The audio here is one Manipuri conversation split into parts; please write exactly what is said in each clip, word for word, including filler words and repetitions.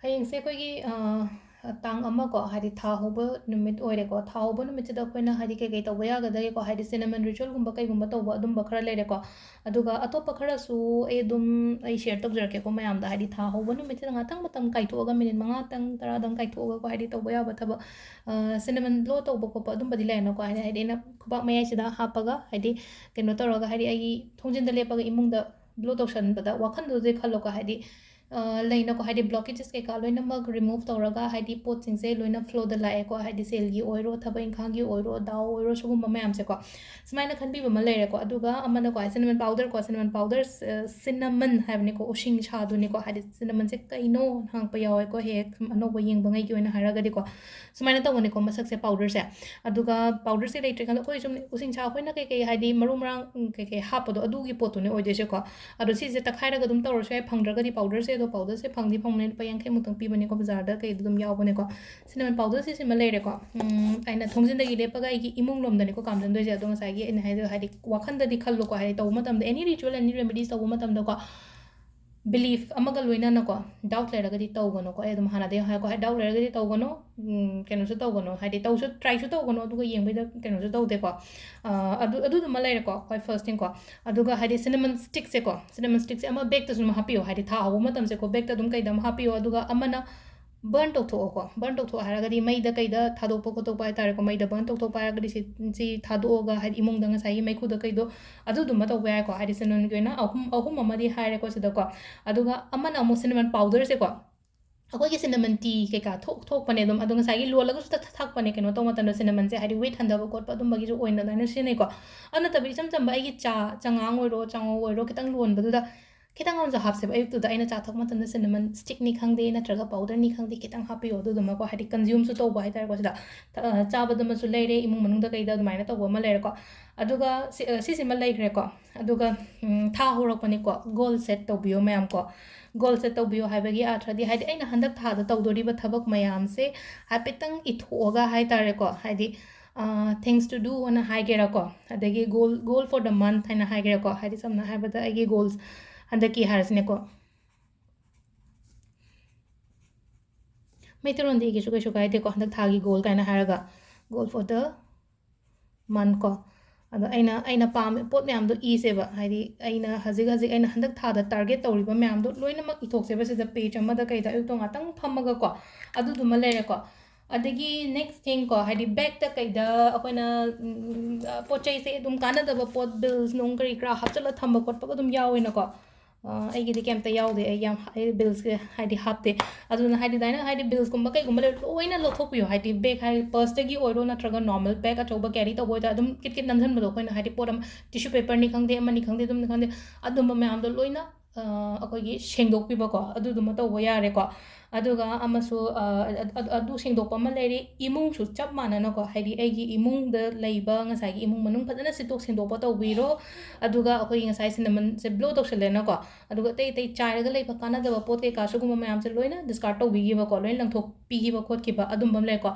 ꯍꯌꯦꯡꯁꯦ ꯑꯩꯈꯣꯏꯒꯤ, ꯑ, ꯇꯥꯡ ꯑꯃ ꯀꯣ, ꯍꯥꯏꯗꯤ ꯊꯥ ꯍꯧꯕ ꯅꯨꯃꯤꯠ ꯑꯣꯏꯔꯦꯀꯣ꯫ ꯊꯥ ꯍꯧꯕ ꯅꯨꯃꯤꯠꯁꯤꯗ ꯑꯩꯈꯣꯏꯅ ꯍꯥꯏꯗꯤ ꯀꯩ ꯀꯩ ꯇꯧꯕ ꯌꯥꯒꯗꯒꯦꯀꯣ, ꯍꯥꯏꯗꯤ cinnamon ritualꯒꯨꯝꯕ ꯀꯩꯒꯨꯝꯕ ꯇꯧꯕ ꯑꯗꯨꯝꯕ ꯈꯔ ꯂꯩꯔꯦꯀꯣ꯫ ꯑꯗꯨꯒ ꯑꯇꯣꯞꯄ ꯈꯔꯁꯨ ꯑꯩ ꯑꯗꯨꯝ, ꯑꯩ share ꯇꯧꯖꯔꯛꯀꯦꯀꯣ ꯃꯌꯥꯝꯗ꯫ ꯍꯥꯏꯗꯤ ꯊꯥ ꯍꯧꯕ ꯅꯨꯃꯤꯠꯁꯤꯗ ꯉꯥꯛꯇꯪ ꯃꯇꯝ ꯀꯥꯏꯊꯣꯛꯑꯒ, ꯃꯤꯅꯤꯠ ꯃꯉꯥꯇꯪ, ꯇꯔꯥꯗꯪ ꯀꯥꯏꯊꯣꯛꯑꯒꯀꯣ, ꯍꯥꯏꯗꯤ ꯇꯧꯕ ꯌꯥꯕ ꯊꯕꯛ, ꯑ, cinnamon blow ꯇꯧꯕ ꯈꯣꯠꯄ ꯑꯗꯨꯝꯕꯗꯤ ꯂꯩꯔꯦꯅꯀꯣ꯫ ꯍꯥꯏꯗꯤ, ꯍꯥꯏꯗꯤ ꯑꯩꯅ ꯈꯨꯕꯥꯛ ꯃꯌꯥꯏꯁꯤꯗ ꯍꯥꯞꯄꯒ, ꯍꯥꯏꯗꯤ ꯀꯩꯅꯣ ꯇꯧꯔꯒ, ꯍꯥꯏꯗꯤ ꯑꯩꯒꯤ ꯊꯣꯡꯖꯤꯟꯗ ꯂꯦꯞꯄꯒ ꯏꯃꯨꯡꯗ blow ꯇꯧꯁꯟꯕꯗ ꯋꯥꯈꯜꯗꯨꯗꯤ ꯈꯜꯂꯣꯀꯣ꯫ ꯍꯥꯏꯗꯤ, ꯑ, ꯂꯩꯅꯀꯣ, ꯍꯥꯏꯗꯤ blockages ꯀꯩꯀꯥ ꯂꯣꯏꯅꯃꯛ remove ꯇꯧꯔꯒ, ꯍꯥꯏꯗꯤ ꯄꯣꯠꯁꯤꯡꯁꯦ ꯂꯣꯏꯅ flowꯗ ꯂꯥꯛꯑꯦꯀꯣ, ꯍꯥꯏꯗꯤ ꯁꯦꯜꯒꯤ ꯑꯣꯏꯔꯣ, ꯊꯕꯛ ꯏꯪꯈꯥꯡꯒꯤ ꯑꯣꯏꯔꯣ, ꯗꯥꯎ ꯑꯣꯏꯔꯣ, ꯁꯤꯒꯨꯝꯕ ꯃꯌꯥꯝꯁꯦꯀꯣ꯫ ꯁꯨꯃꯥꯏꯅ ꯈꯟꯕꯤꯕ ꯑꯃ ꯂꯩꯔꯦꯀꯣ꯫ ꯑꯗꯨꯒ ꯑꯃꯅꯀꯣ, cinnamon powderꯀꯣ, cinnamon powder, ꯑ, cinnamon ꯍꯥꯏꯕꯅꯤꯀꯣ, ꯎꯁꯤꯡꯁꯥꯗꯨꯅꯤꯀꯣ꯫ ꯍꯥꯏꯗꯤ cinnamonꯁꯦ ꯀꯩꯅꯣ ꯍꯪꯉꯛꯄ ꯌꯥꯎꯋꯦꯀꯣ, ꯍꯦꯛ ꯍꯦꯛ ꯑꯅꯧꯕ ꯌꯦꯡꯕꯉꯩꯒꯤ ꯑꯣꯏꯅ ꯍꯥꯏꯔꯒꯗꯤꯀꯣ꯫ ꯁꯨꯃꯥꯏꯅ ꯇꯧꯕꯅꯤꯀꯣ ꯃꯁꯛꯁꯦ, powderꯁꯦ꯫ ꯑꯗꯨꯒ powderꯁꯦ ꯂꯩꯇ꯭ꯔꯤꯀꯥꯟꯗ ꯑꯩꯈꯣꯏ ꯁꯨꯝ ꯎꯁꯤꯡꯁꯥ ꯑꯩꯈꯣꯏꯅ ꯀꯩꯀꯩ, ꯍꯥꯏꯗꯤ ꯃꯔꯨ ꯃꯔꯥꯡ, ꯎꯝ, ꯀꯩꯀꯩ ꯍꯥꯞꯄꯗꯣ, ꯑꯗꯨꯒꯤ ꯄꯣꯠꯇꯨꯅꯦ ꯑꯣꯏꯗꯣꯏꯁꯦꯀꯣ꯫ ꯑꯗꯣ ꯁꯤꯁꯦ ꯇꯛꯈꯥꯏꯔꯒ ꯑꯗꯨꯝ ꯇꯧꯔꯁꯨ ꯌꯥꯏ, ꯐꯪꯗ꯭ꯔꯒꯗꯤ powderꯁꯦ, ꯑꯗꯣ powderꯁꯦ ꯐꯪꯗꯤ ꯐꯪꯕꯅꯦ, ꯂꯨꯄꯥ ꯌꯥꯡꯈꯩꯃꯨꯛꯇꯪ ꯄꯤꯕꯅꯦꯀꯣ, ꯕꯖꯥꯔꯗ ꯀꯩꯗ ꯑꯗꯨꯝ ꯌꯥꯎꯕꯅꯦꯀꯣ꯫ Cinnamon powderꯁꯦ ꯁꯤꯃ ꯂꯩꯔꯦꯀꯣ꯫ ꯎꯝ, ꯑꯩꯅ ꯊꯣꯡꯖꯤꯟꯗꯒꯤ ꯂꯦꯞꯄꯒ ꯑꯩꯒꯤ ꯏꯃꯨꯡ ꯂꯣꯝꯗꯅꯤꯀꯣ ꯀꯥꯝꯖꯟꯗꯣꯏꯁꯦ꯫ ꯑꯗꯣ ꯉꯁꯥꯏꯒꯤ ꯑꯩꯅ ꯍꯥꯏꯗꯣ, ꯍꯥꯏꯗꯤ ꯋꯥꯈꯟꯗꯗꯤ ꯈꯜꯂꯨꯀꯣ, ꯍꯥꯏꯗꯤ ꯇꯧꯕ ꯃꯇꯝꯗ, any ritual, any remedies ꯇꯧꯕ ꯃꯇꯝꯗꯀꯣ, belief ꯑꯃꯒ ꯂꯣꯏꯅꯅꯀꯣ, doubt ꯂꯩꯔꯒꯗꯤ ꯇꯧꯒꯅꯨꯀꯣ꯫ ꯑꯩ ꯑꯗꯨꯝ ꯍꯥꯟꯅꯗꯒꯤ ꯍꯥꯏꯀꯣ, ꯍꯥꯏ, doubt ꯂꯩꯔꯒꯗꯤ ꯇꯧꯒꯅꯨ, ꯎꯝ, ꯀꯩꯅꯣꯁꯨ ꯇꯧꯒꯅꯨ, ꯍꯥꯏꯗꯤ ꯇꯧꯁꯨ, tryꯁꯨ ꯇꯧꯒꯅꯨ, ꯑꯗꯨꯒ ꯌꯦꯡꯕꯩꯗ ꯀꯩꯅꯣꯁꯨ ꯇꯧꯗꯦꯀꯣ꯫ ꯑ, ꯑꯗꯨ, ꯑꯗꯨꯗꯨꯃ ꯂꯩꯔꯦꯀꯣ, ꯈ꯭ꯋꯥꯏ first thingꯀꯣ꯫ ꯑꯗꯨꯒ ꯍꯥꯏꯗꯤ cinnamon stickꯁꯦꯀꯣ, cinnamon stickꯁꯦ ꯑꯃ bagꯇꯁꯨ ꯑꯗꯨꯝ ꯍꯥꯞꯄꯤꯌꯣ, ꯍꯥꯏꯗꯤ ꯊꯥ ꯍꯧꯕ ꯃꯇꯝꯁꯦꯀꯣ, bagꯇ ꯑꯗꯨꯝ ꯀꯩꯗ ꯑꯃ ꯍꯥꯞꯄꯤꯌꯣ꯫ ꯑꯗꯨꯒ ꯑꯃꯅ burn ꯇꯧꯊꯣꯛꯑꯣꯀꯣ꯫ Burn ꯇꯧꯊꯣꯛꯑꯣ ꯍꯥꯏꯔꯒꯗꯤ ꯃꯩꯗ ꯀꯩꯗ ꯊꯥꯗꯣꯛꯄ ꯈꯣꯠꯇꯣꯛꯄ ꯍꯥꯏꯇꯥꯔꯦꯀꯣ, ꯃꯩꯗ burn ꯇꯧꯊꯣꯛꯄ ꯍꯥꯏꯔꯒꯗꯤ ꯁꯤ, ꯁꯤ ꯊꯥꯗꯣꯛꯑꯒ, ꯍꯥꯏꯗꯤ ꯏꯃꯨꯡꯗ ꯉꯁꯥꯏꯒꯤ ꯃꯩꯈꯨꯗ ꯀꯩꯗꯣ, ꯑꯗꯨꯗꯨꯃ ꯇꯧꯕ ꯌꯥꯏꯀꯣ, ꯍꯥꯏꯗꯤ cinnamonꯒꯤ ꯑꯣꯏꯅ ꯑꯍꯨꯝ, ꯑꯍꯨꯝ ꯑꯃꯗꯤ ꯍꯥꯏꯔꯦꯀꯣ ꯁꯤꯗꯀꯣ꯫ ꯑꯗꯨꯒ ꯑꯃꯅ ꯑꯃꯨꯛ cinnamon powderꯁꯦꯀꯣ, ꯑꯩꯈꯣꯏꯒꯤ cinnamon tea ꯀꯩꯀꯥ ꯊꯣꯛ-, ꯊꯣꯛꯄꯅꯦ ꯑꯗꯨꯝ, ꯑꯗꯣ ꯉꯁꯥꯏꯒꯤ ꯂꯣꯜꯂꯒꯁꯨ ꯊꯛ-, ꯊꯛꯄꯅꯦ, ꯀꯩꯅꯣ ꯇꯧꯕ ꯃꯇꯝꯗ cinnamonꯁꯦ, ꯍꯥꯏꯗꯤ weight ꯍꯟꯊꯕ ꯈꯣꯠꯄ ꯑꯗꯨꯝꯕꯒꯤꯁꯨ ꯑꯣꯏꯅ ꯑꯗꯨꯃꯥꯏꯅ ꯁꯤꯖꯤꯟꯅꯩꯀꯣ꯫ ꯑꯗꯨ ꯅꯠꯇꯕ ꯏꯆꯝ ꯆꯝꯕ ꯑꯩꯒꯤ ꯆꯥ, ꯆꯉꯥꯡ ꯑꯣꯏꯔꯣ, ꯆꯥꯉꯧ ꯑꯣꯏꯔꯣ, ꯈꯤꯇꯪ ꯂꯣꯟꯕꯗꯨꯗ ꯈꯤꯇꯪ ꯑꯃꯁꯨ ꯍꯥꯞꯁꯦꯕ꯫ ꯑꯌꯨꯛꯇꯨꯗ ꯑꯩꯅ ꯆꯥ ꯊꯛꯄ ꯃꯇꯝꯗ cinnamon stickꯅꯤ ꯈꯪꯗꯦ, ꯅꯠꯇ꯭ꯔꯒ powderꯅꯤ ꯈꯪꯗꯦ, ꯈꯤꯇꯪ ꯍꯥꯞꯄꯤꯌꯣ꯫ ꯑꯗꯨꯗꯨꯃꯀꯣ, ꯍꯥꯏꯗꯤ consumeꯁꯨ ꯇꯧꯕ ꯍꯥꯏꯇꯥꯔꯦꯀꯣ ꯁꯤꯗ꯫ ꯊ-, ꯑ, ꯆꯥꯕꯗꯃꯁꯨ ꯂꯩꯔꯦ, ꯏꯃꯨꯡ ꯃꯅꯨꯡꯗ ꯀꯩꯗ ꯑꯗꯨꯃꯥꯏꯅ ꯇꯧꯕ ꯑꯃ ꯂꯩꯔꯦꯀꯣ꯫ ꯑꯗꯨꯒ ꯁꯤ-, ꯑ, ꯁꯤꯁꯤꯃ ꯂꯩꯈ꯭ꯔꯦꯀꯣ꯫ ꯑꯗꯨꯒ, ꯎꯝ, ꯊꯥ ꯍꯧꯔꯛꯄꯅꯤꯀꯣ, goal set ꯇꯧꯕꯤꯌꯣ ꯃꯌꯥꯝꯀꯣ꯫ Goal set ꯇꯧꯕꯤꯌꯣ ꯍꯥꯏꯕꯒꯤ ꯑꯥꯔꯊꯗꯤ, ꯍꯥꯏꯗꯤ ꯑꯩꯅ ꯍꯟꯗꯛ ꯊꯥꯗ ꯇꯧꯗꯣꯔꯤꯕ ꯊꯕꯛ ꯃꯌꯥꯝꯁꯦ ꯍꯥꯏꯐꯦꯠꯇꯪ ꯏꯊꯣꯛꯑꯒ ꯍꯥꯏꯇꯥꯔꯦꯀꯣ, ꯍꯥꯏꯗꯤ, ꯑ, things to do ꯑꯅ ꯍꯥꯏꯒꯦꯔꯥꯀꯣ, ꯑꯗꯒꯤ goal, goal for the month ꯍꯥꯏꯅ ꯍꯥꯏꯒꯦꯔꯥꯀꯣ, ꯍꯥꯏꯗꯤ ꯁꯝꯅ ꯍꯥꯏꯔꯕꯗ ꯑꯩꯒꯤ goals ꯍꯟꯗꯛꯀꯤ ꯍꯥꯏꯔꯁꯤꯅꯦꯀꯣ꯫ ꯃꯩꯇꯩꯂꯣꯟꯗ ꯏꯒꯦꯁꯨ ꯀꯩꯁꯨ ꯀꯥꯏꯗꯦꯀꯣ, ꯍꯟꯗꯛ ꯊꯥꯒꯤ goal ꯀꯥꯏꯅ ꯍꯥꯏꯔꯒ, goal for the month ꯀꯣ꯫ ꯑꯗꯣ ꯑꯩꯅ, ꯑꯩꯅ ꯄꯥꯝꯃꯤ ꯄꯣꯠ ꯃꯌꯥꯝꯗꯣ ꯏꯁꯦꯕ, ꯍꯥꯏꯗꯤ ꯑꯩꯅ ꯍꯧꯖꯤꯛ ꯍꯧꯖꯤꯛ ꯑꯩꯅ ꯍꯟꯗꯛ ꯊꯥꯗ target ꯇꯧꯔꯤꯕ ꯃꯌꯥꯝꯗꯣ ꯂꯣꯏꯅꯃꯛ ꯏꯊꯣꯛꯁꯦꯕ ꯁꯤꯗ, page ꯑꯃꯗ ꯀꯩꯗ ꯑꯌꯨꯛꯇꯣ ꯉꯥꯛꯇꯪ ꯐꯝꯃꯒꯀꯣ꯫ ꯑꯗꯨꯗꯨꯃ ꯂꯩꯔꯦꯀꯣ꯫ ꯑꯗꯒꯤ next thing ꯀꯣ, ꯍꯥꯏꯗꯤ bagꯇ ꯀꯩꯗ ꯑꯩꯈꯣꯏꯅ, ꯎꯝ, ꯄꯣꯠ ꯆꯩꯁꯦ ꯑꯗꯨꯝ ꯀꯥꯟꯅꯗꯕ ꯄꯣꯠ, bills ꯅꯨꯡ ꯀꯔꯤ ꯀꯔꯥ ꯍꯥꯞꯆꯤꯜꯂ ꯊꯝꯕ ꯈꯣꯠꯄꯒ ꯑꯗꯨꯝ ꯌꯥꯎꯋꯦꯅꯀꯣ꯫ ꯑ, ꯑꯩꯒꯤꯗꯤ ꯀꯩꯝꯇ ꯌꯥꯎꯗꯦ, ꯑꯩ ꯌꯥꯝ, ꯑꯩ billꯁꯦ ꯍꯥꯏꯗꯤ ꯍꯥꯞꯇꯦ꯫ ꯑꯗꯨꯅ ꯍꯥꯏꯗꯤ ꯑꯗꯨꯃꯥꯏꯅ ꯍꯥꯏꯗꯤ billsꯀꯨꯝꯕ ꯀꯩꯒꯨꯝꯕ ꯂꯩ, ꯂꯣꯏꯅ ꯂꯧꯊꯣꯛꯄꯤꯌꯣ꯫ ꯍꯥꯏꯗꯤ bag ꯍꯥꯏ, purseꯇꯒꯤ ꯑꯣꯏꯔꯣ ꯅꯠꯇ꯭ꯔꯒ normal bag ꯑꯆꯧꯕ carry ꯇꯧꯕ ꯑꯣꯏꯇꯥꯔ ꯑꯗꯨꯝ ꯀꯤꯠ ꯀꯤꯠ ꯅꯝꯁꯤꯟꯕꯗꯣ, ꯑꯩꯈꯣꯏꯅ ꯍꯥꯏꯗꯤ ꯄꯣꯠ ꯑꯃ, tissue paperꯅꯤ ꯈꯪꯗꯦ, ꯑꯃꯅꯤ ꯈꯪꯗꯦ, ꯑꯗꯨꯝꯅꯤ ꯈꯪꯗꯦ, ꯑꯗꯨꯝꯕ ꯃꯌꯥꯝꯗꯣ ꯂꯣꯏꯅ, ꯑ, ꯑꯩꯈꯣꯏꯒꯤ ꯁꯦꯡꯗꯣꯛꯄꯤꯕꯀꯣ, ꯑꯗꯨꯗꯨꯃ ꯇꯧꯕ ꯌꯥꯔꯦꯀꯣ꯫ ꯑꯗꯨꯒ ꯑꯃꯁꯨ, ꯑ, ꯑ-, ꯑ-, ꯑꯗꯨ ꯁꯦꯡꯗꯣꯛꯄ ꯑꯃ ꯂꯩꯔꯤ꯫ ꯏꯃꯨꯡꯁꯨ ꯆꯞ ꯃꯥꯟꯅꯅꯀꯣ, ꯍꯥꯏꯗꯤ ꯑꯩꯒꯤ ꯏꯃꯨꯡꯗ ꯂꯩꯕ ꯉꯁꯥꯏꯒꯤ ꯏꯃꯨꯡ ꯃꯅꯨꯡ ꯐꯖꯅ ꯁꯤꯠꯇꯣꯛ ꯁꯦꯡꯗꯣꯛꯄ ꯇꯧꯕꯤꯔꯣ꯫ ꯑꯗꯨꯒ ꯑꯩꯈꯣꯏꯒꯤ ꯉꯁꯥꯏ cinnamonꯁꯦ blow ꯇꯧꯁꯜꯂꯦꯅꯀꯣ, ꯑꯗꯨꯒ ꯑꯇꯩ ꯑꯇꯩ ꯆꯥꯏꯔꯒ ꯂꯩꯕ ꯀꯥꯟꯅꯗꯕ ꯄꯣꯠ ꯀꯩꯀꯥ ꯁꯤꯒꯨꯝꯕ ꯃꯌꯥꯝꯁꯦ ꯂꯣꯏꯅ discard ꯇꯧꯕꯤꯈꯤꯕꯀꯣ, ꯂꯣꯏꯅ ꯂꯪꯊꯣꯛꯄꯤꯈꯤꯕ ꯈꯣꯠꯈꯤꯕ ꯑꯗꯨꯝꯕ ꯑꯃ ꯂꯩꯀꯣ꯫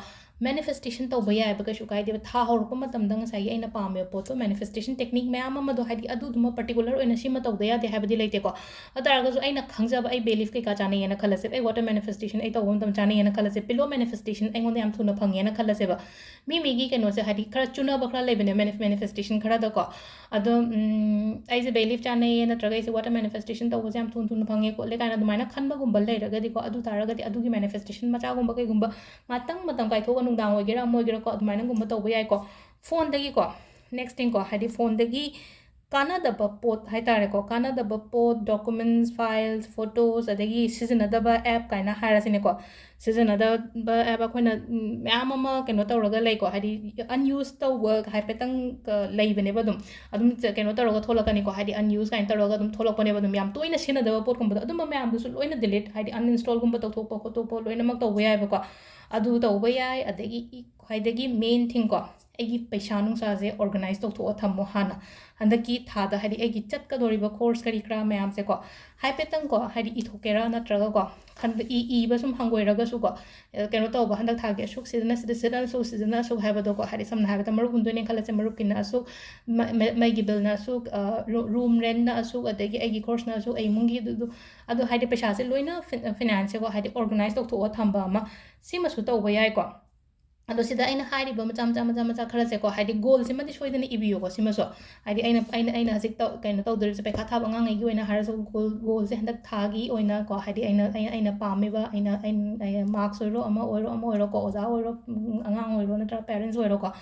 Manifestation ꯇꯧꯕ ꯌꯥꯏꯑꯕ, ꯀꯩꯁꯨ ꯀꯥꯏꯗꯦꯕ꯫ ꯊꯥ ꯍꯧꯔꯛꯄ ꯃꯇꯝꯗ ꯉꯁꯥꯏꯒꯤ ꯑꯩꯅ ꯄꯥꯝꯃꯤꯕ ꯄꯣꯠꯇꯣ, manifestation technique ꯃꯌꯥꯝ ꯑꯃꯗꯣ, ꯍꯥꯏꯗꯤ ꯑꯗꯨꯗꯨꯃ particular ꯑꯣꯏꯅ ꯁꯤꯃ ꯇꯧꯗ ꯌꯥꯗꯦ ꯍꯥꯏꯕꯗꯤ ꯂꯩꯇꯦꯀꯣ꯫ ꯑꯗꯨ ꯇꯥꯔꯒꯁꯨ ꯑꯩꯅ ꯈꯪꯖꯕ, ꯑꯩ bay leaf ꯀꯩꯀꯥ ꯆꯥꯅꯩꯌꯦꯅ ꯈꯜꯂꯁꯦꯕ, ꯑꯩ water manifestation ꯑꯩ ꯇꯧꯕ ꯃꯇꯝꯗ ꯆꯥꯅꯩꯌꯦꯅ ꯈꯜꯂꯁꯦ, pillow manifestation ꯑꯩꯉꯣꯟꯗ ꯌꯥꯝ ꯊꯨꯅ ꯐꯪꯉꯦꯅ ꯈꯜꯂꯁꯦꯕ꯫ ꯃꯤ ꯃꯤꯒꯤ ꯀꯩꯅꯣꯁꯦ ꯍꯥꯏꯗꯤ ꯈꯔ ꯆꯨꯅꯕ ꯈꯔ ꯂꯩꯕꯅꯦ manif-, manifestation ꯈꯔꯗꯀꯣ꯫ ꯑꯗꯣ, ꯎꯝ, ꯑꯩꯁꯦ bay leaf ꯆꯥꯅꯩꯌꯦ ꯅꯠꯇ꯭ꯔꯒ ꯑꯩꯁꯦ water manifestation ꯇꯧꯕꯁꯦ ꯌꯥꯝ ꯊꯨꯅ ꯊꯨꯅ ꯐꯪꯉꯦ ꯈꯣꯠꯂꯦ ꯀꯥꯏꯅ ꯑꯗꯨꯃꯥꯏꯅ ꯈꯟꯕꯒꯨꯝꯕ ꯂꯩꯔꯒꯗꯤꯀꯣ, ꯑꯗꯨ ꯇꯥꯔꯒꯗꯤ ꯑꯗꯨꯒꯤ manifestation ꯃꯆꯥꯒꯨꯝꯕ ꯀꯩꯒꯨꯝꯕ ꯉꯥꯛꯇꯪ ꯃꯇꯝ ꯀꯥꯏꯊꯣꯛꯑꯒ, ꯅꯨꯡꯗꯥꯡ ꯑꯣꯏꯒꯦꯔꯥ ꯑꯃ ꯑꯣꯏꯒꯦꯔꯥꯀꯣ, ꯑꯗꯨꯃꯥꯏꯅꯒꯨꯝꯕ ꯇꯧꯕ ꯌꯥꯏꯀꯣ꯫ Phoneꯗꯒꯤꯀꯣ, next thingꯀꯣ, ꯍꯥꯏꯗꯤ phoneꯗꯒꯤ ꯀꯥꯟꯅꯗꯕ ꯄꯣꯠ ꯍꯥꯏ ꯇꯥꯔꯦꯀꯣ, ꯀꯥꯟꯅꯗꯕ ꯄꯣꯠ, documents, files, photos, ꯑꯗꯒꯤ ꯁꯤꯖꯤꯟꯅꯗꯕ app ꯀꯥꯏꯅ ꯍꯥꯏꯔꯁꯤꯅꯦꯀꯣ꯫ ꯁꯤꯖꯤꯟꯅꯗꯕ app ꯑꯩꯈꯣꯏꯅ, ꯎꯝ, ꯃꯌꯥꯝ ꯑꯃ ꯀꯩꯅꯣ ꯇꯧꯔꯒ ꯂꯩꯀꯣ, ꯍꯥꯏꯗꯤ unused ꯇꯧꯕ ꯍꯥꯏꯐꯦꯠꯇꯪ, ꯑ, ꯂꯩꯕꯅꯦꯕ ꯑꯗꯨꯝ꯫ ꯑꯗꯨꯝ ꯆ-, ꯀꯩꯅꯣ ꯇꯧꯔꯒ ꯊꯣꯛꯂꯛꯀꯅꯤꯀꯣ, ꯍꯥꯏꯗꯤ unused ꯀꯥꯏꯅ ꯇꯧꯔꯒ ꯑꯗꯨꯝ ꯊꯣꯛꯂꯛꯄꯅꯦꯕ ꯑꯗꯨꯝ, ꯌꯥꯝ ꯇꯣꯏꯅ ꯁꯤꯖꯤꯟꯅꯗꯕ ꯄꯣꯠꯀꯨꯝꯕꯗꯣ꯫ ꯑꯗꯨꯝꯕ ꯃꯌꯥꯝꯗꯨꯁꯨ ꯂꯣꯏꯅ delete, ꯍꯥꯏꯗꯤ uninstallꯒꯨꯝꯕ ꯇꯧꯊꯣꯛꯄ ꯈꯣꯠꯇꯣꯛꯄ ꯂꯣꯏꯅꯃꯛ ꯇꯧꯕ ꯌꯥꯏꯕꯀꯣ꯫ ꯑꯗꯨ ꯇꯧꯕ ꯌꯥꯏ꯫ ꯑꯗꯒꯤ ꯏ-, ꯈ꯭ꯋꯥꯏꯗꯒꯤ main thingꯀꯣ, ꯑꯩꯒꯤ ꯄꯩꯁꯥ ꯅꯨꯡꯁꯥꯁꯦ organize ꯇꯧꯊꯣꯛꯑ ꯊꯝꯃꯣ ꯍꯥꯟꯅ꯫ ꯍꯟꯗꯛꯀꯤ ꯊꯥꯗ ꯍꯥꯏꯗꯤ ꯑꯩꯒꯤ ꯆꯠꯀꯗꯧꯔꯤꯕ course ꯀꯔꯤ ꯀꯔꯥ ꯃꯌꯥꯝꯁꯦꯀꯣ, ꯍꯥꯏꯐꯦꯠꯇꯪꯀꯣ ꯍꯥꯏꯗꯤ ꯏꯊꯣꯛꯀꯦꯔꯥ ꯅꯠꯇ꯭ꯔꯒꯀꯣ, ꯈꯟꯕ ꯏ ꯏꯕ ꯁꯨꯝ ꯍꯪꯒꯣꯏꯔꯒꯁꯨꯀꯣ, ꯑ, ꯀꯩꯅꯣ ꯇꯧꯕ, ꯍꯟꯗꯛ ꯊꯥꯒꯤ ꯑꯁꯨꯛ ꯁꯤꯗꯅ ꯁꯤꯗ, ꯁꯤꯗꯅ ꯑꯁꯨꯛ, ꯁꯤꯗꯅ ꯑꯁꯨꯛ ꯍꯥꯏꯕꯗꯣꯀꯣ, ꯍꯥꯏꯗꯤ ꯁꯝꯅ ꯍꯥꯏꯔꯕꯗ ꯃꯔꯨꯞ ꯍꯨꯟꯗꯣꯏꯅꯦ ꯈꯜꯂꯁꯦ, ꯃꯔꯨꯞꯀꯤꯅ ꯑꯁꯨꯛ, ꯃ-, ꯃ-, ꯃꯩꯒꯤ billꯅ ꯑꯁꯨꯛ, ꯑ, ꯔꯨ-, room rentꯅ ꯑꯁꯨꯛ, ꯑꯗꯒꯤ ꯑꯩꯒꯤ courseꯅ ꯑꯁꯨꯛ, ꯑꯩ ꯏꯃꯨꯡꯒꯤ ꯑꯗꯨ, ꯑꯗꯨ, ꯑꯗꯣ ꯍꯥꯏꯗꯤ ꯄꯩꯁꯥꯁꯦ ꯂꯣꯏꯅ ꯐꯤ-, financeꯁꯦꯀꯣ ꯍꯥꯏꯗꯤ organize ꯇꯧꯊꯣꯛꯑ ꯊꯝꯕ ꯑꯃ, ꯁꯤꯃꯁꯨ ꯇꯧꯕ ꯌꯥꯏꯀꯣ꯫ ꯑꯗꯣ ꯁꯤꯗ ꯑꯩꯅ ꯍꯥꯏꯔꯤꯕ ꯃꯆꯥ ꯃꯆꯥ, ꯃꯆꯥ ꯃꯆꯥ ꯈꯔꯁꯦꯀꯣ, ꯍꯥꯏꯗꯤ goalꯁꯤꯃꯗꯤ ꯁꯣꯏꯗꯅ ꯏꯕꯤꯌꯨꯀꯣ ꯁꯤꯃꯁꯨ꯫ ꯍꯥꯏꯗꯤ ꯑꯩꯅ, ꯑꯩꯅ, ꯑꯩꯅ ꯍꯧꯖꯤꯛ ꯇꯧ-, ꯀꯩꯅꯣ ꯇꯧꯗꯣꯔꯤꯕꯁꯦ, ꯄꯩꯈꯥ ꯊꯥꯕ ꯑꯉꯥꯡꯉꯩꯒꯤ ꯑꯣꯏꯅ ꯍꯥꯏꯔꯁꯨ goal, goalꯁꯦ ꯍꯟꯗꯛ ꯊꯥꯒꯤ ꯑꯣꯏꯅꯀꯣ, ꯍꯥꯏꯗꯤ ꯑꯩꯅ, ꯑꯩꯅ, ꯑꯩꯅ ꯄꯥꯝꯃꯤꯕ, ꯑꯩꯅ, ꯑꯩꯅ, ꯑꯩꯅ marks ꯑꯣꯏꯔꯣ, ꯑꯃ ꯑꯣꯏꯔꯣ, ꯑꯃ ꯑꯣꯏꯔꯣꯀꯣ, ꯑꯣꯖꯥ ꯑꯣꯏꯔꯣ, ꯎꯝ, ꯑꯉꯥꯡ ꯑꯣꯏꯔꯣ, ꯅꯠꯇ꯭ꯔꯒ parents ꯑꯣꯏꯔꯣꯀꯣ,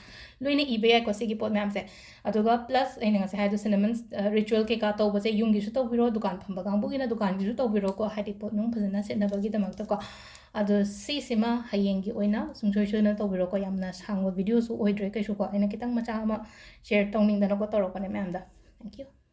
ꯂꯣꯏꯅ ꯏꯕ ꯌꯥꯏꯀꯣ ꯁꯤꯒꯤ ꯄꯣꯠ ꯃꯌꯥꯝꯁꯦ꯫ ꯑꯗꯨꯒ plus ꯑꯩꯅ ꯉꯁꯥꯏ ꯍꯥꯏꯗꯣ cinnamon, ꯑ, ritual ꯀꯩꯀꯥ ꯇꯧꯕꯁꯦ ꯌꯨꯝꯒꯤꯁꯨ ꯇꯧꯕꯤꯔꯣ, ꯗꯨꯀꯥꯟ ꯐꯝꯕ ꯀꯥꯡꯕꯨꯒꯤꯅ ꯗꯨꯀꯥꯟꯒꯤꯁꯨ ꯇꯧꯕꯤꯔꯣꯀꯣ, ꯍꯥꯏꯗꯤ ꯄꯣꯠ ꯅꯨꯡ ꯐꯖꯅ ꯁꯤꯠꯅꯕꯒꯤꯗꯃꯛꯇꯀꯣ꯫ ꯑꯗꯣ ꯁꯤꯁꯤꯃ ꯍꯌꯦꯡꯒꯤ ꯑꯣꯏꯅ ꯁꯨꯡꯁꯣꯏ ꯁꯣꯏꯗꯅ ꯇꯧꯕꯤꯔꯣꯀꯣ꯫ ꯌꯥꯝꯅ ꯁꯥꯡꯕ videoꯁꯨ ꯑꯣꯏꯗ꯭ꯔꯦ ꯀꯩꯁꯨꯀꯣ, ꯑꯩꯅ ꯈꯤꯇꯪ ꯃꯆꯥ ꯑꯃ share ꯇꯧꯅꯤꯡꯗꯅꯀꯣ ꯇꯧꯔꯛꯄꯅꯦ ꯃꯌꯥꯝꯗ꯫ Thank you꯫